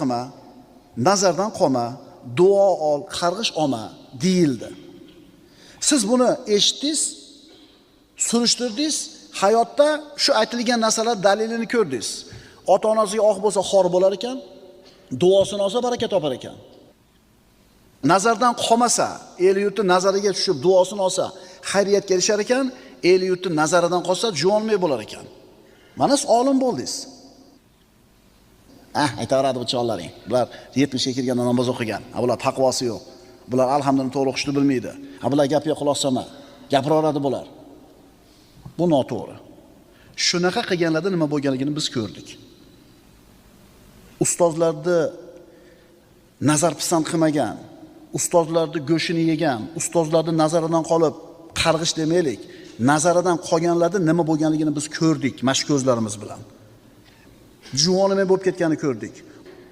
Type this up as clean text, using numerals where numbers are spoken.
qilma, nazardan qolma, duo ol, qarg'ish olma deyildi. Siz buni eshitdingiz, surishtirdingiz, hayotda shu aytilgan narsalar dalilini ko'rdingiz. Ota-onasiga oq bo'lsa xor bo'lar ekan, duosini olsa baraka topar ekan. Nazardan qolmasa, el yurtni nazariga tushib duosini olsa, xayriyatga erishar ekan, el yurtni nazaridan qolsa juvonmay bo'lar ekan. Mana siz olim bo'ldingiz. Ah, aytaveradi bu chollaring. Bular 70 ga kirganda namoz o'qigan. Ha, bular taqvosi yo'q. Bular alhamdulillah to'g'ri o'qishni bilmaydi. Ha, bular gapiga quloq solma. Gapiraveradi bular. Bu noto'g'ri. Shunaqa qilganlarda nima bo'lganligini biz ko'rdik. Ustozlarni nazar pisand qilmagan, ustozlarni go'shini yegan, ustozlarni nazaridan qolib qarg'ish demaylik, nazaridan qolganlarda nima bo'lganligini biz ko'rdik, mana shu ko'zlarimiz bilan. Juvonimay bo'lib ketganini ko'rdik.